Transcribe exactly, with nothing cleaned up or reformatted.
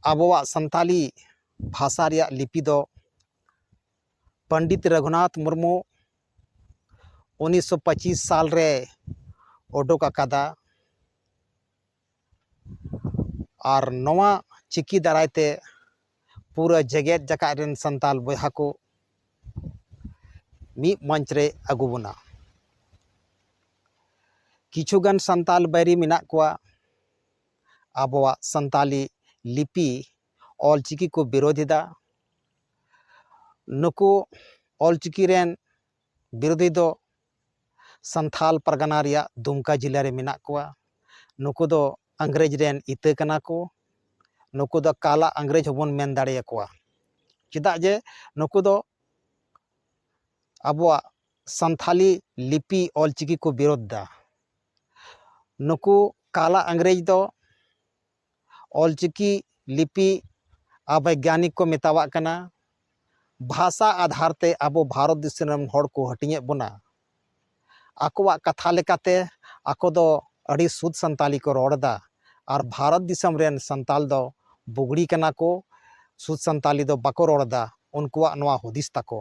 ᱟᱵᱚᱣᱟᱜ ᱥᱟᱱᱛᱟᱞᱤ ᱵᱷᱟᱥᱟ ᱨᱮᱭᱟᱜ ᱞᱤᱯᱤ ᱫᱚ ᱯᱚᱱᱰᱤᱛ ᱨᱚᱜᱷᱩᱱᱟᱛᱷ ᱢᱩᱨᱢᱩ ᱩᱱᱤᱥᱥᱚ ᱯᱚᱸᱪᱤᱥ ᱥᱟᱞ ᱨᱮ ᱩᱰᱩᱠ ᱟᱠᱟᱫᱟ᱾ ᱟᱨ ᱱᱚᱣᱟ ᱪᱤᱠᱤ ᱫᱟᱨᱟᱭ ᱛᱮ ᱯᱩᱨᱟᱹ ᱡᱮᱜᱮᱛ ᱡᱟᱠᱟᱛ ᱨᱮᱱ ᱥᱟᱱᱛᱟᱞ ᱵᱚᱭᱦᱟ ᱠᱚ ᱢᱤᱫ ᱢᱚᱧᱪ ᱨᱮ ᱟᱹᱜᱩ ᱵᱚᱱᱟ᱾ ᱠᱤᱪᱷᱩ ᱜᱟᱱ ᱥᱟᱱᱛᱟᱞ ᱵᱟᱹᱭᱨᱤ ᱢᱮᱱᱟᱜ ᱠᱚᱣᱟ ᱟᱵᱚᱣᱟᱜ ᱥᱟᱱᱛᱟᱞᱤ ᱞᱤᱯᱤ ᱚᱞᱪᱤᱠᱤ ᱠᱚ ᱵᱤᱨᱳᱫᱷ ᱮᱫᱟ᱾ ᱱᱩᱠᱩ ᱚᱞᱪᱤᱠᱤ ᱨᱮᱱ ᱵᱤᱨᱳᱫᱷᱤ ᱫᱚ ᱥᱟᱱᱛᱷᱟᱞ ᱯᱟᱨᱜᱟᱱᱟ ᱨᱮᱭᱟᱜ ᱫᱩᱢᱠᱟ ᱡᱤᱞᱟᱹ ᱨᱮ ᱢᱮᱱᱟᱜ ᱠᱚᱣᱟ᱾ ᱱᱩᱠᱩ ᱫᱚ ᱤᱝᱨᱮᱡᱽ ᱨᱮᱱ ᱤᱛᱟᱹ ᱠᱟᱱᱟ ᱠᱚ᱾ ᱱᱩᱠᱩ ᱫᱚ ᱠᱟᱞᱟ ᱤᱝᱨᱮᱡᱽ ᱦᱚᱸᱵᱚᱱ ᱢᱮᱱ ᱫᱟᱲᱮᱭᱟᱠᱚᱣᱟ, ᱪᱮᱫᱟᱜ ᱡᱮ ᱱᱩᱠᱩ ᱫᱚ ᱟᱵᱚᱣᱟᱜ ᱥᱟᱱᱛᱷᱟᱞᱤ ᱞᱤᱯᱤ ᱚᱞᱪᱤᱠᱤ ᱠᱚ ᱵᱤᱨᱳᱫᱷ ᱫᱟ᱾ ᱱᱩᱠᱩ ᱠᱟᱞᱟ ᱤᱝᱨᱮᱡᱽ ᱫᱚ ᱚᱞᱪᱤᱠᱤ ᱞᱤᱯᱤ ᱚᱵᱳᱭᱜᱽᱜᱟᱱᱤᱠ ᱠᱚ ᱢᱮᱛᱟᱣᱟᱜ ᱠᱟᱱᱟ᱾ ᱵᱷᱟᱥᱟ ᱟᱫᱷᱟᱨ ᱛᱮ ᱟᱵᱚ ᱵᱷᱟᱨᱚᱛ ᱫᱤᱥᱚᱢ ᱨᱮᱱ ᱦᱚᱲ ᱠᱚ ᱦᱟᱹᱴᱤᱧᱮᱫ ᱵᱚᱱᱟ᱾ ᱟᱠᱚᱣᱟᱜ ᱠᱟᱛᱷᱟ ᱞᱮᱠᱟᱛᱮ ᱟᱠᱚ ᱫᱚ ᱟᱹᱰᱤ ᱥᱩᱫ ᱥᱟᱱᱛᱟᱞᱤ ᱠᱚ ᱨᱚᱲ ᱮᱫᱟ, ᱟᱨ ᱵᱷᱟᱨᱚᱛ ᱫᱤᱥᱚᱢ ᱨᱮᱱ ᱥᱟᱱᱛᱟᱞ ᱫᱚ ᱵᱩᱜᱲᱤ ᱠᱟᱱᱟ ᱠᱚ, ᱥᱩᱫ ᱥᱟᱱᱛᱟᱞᱤ ᱫᱚ ᱵᱟᱠᱚ ᱨᱚᱲ ᱮᱫᱟ᱾ ᱩᱱᱠᱩᱣᱟᱜ ᱱᱚᱣᱟ ᱦᱩᱫᱤᱥ ᱛᱟᱠᱚ᱾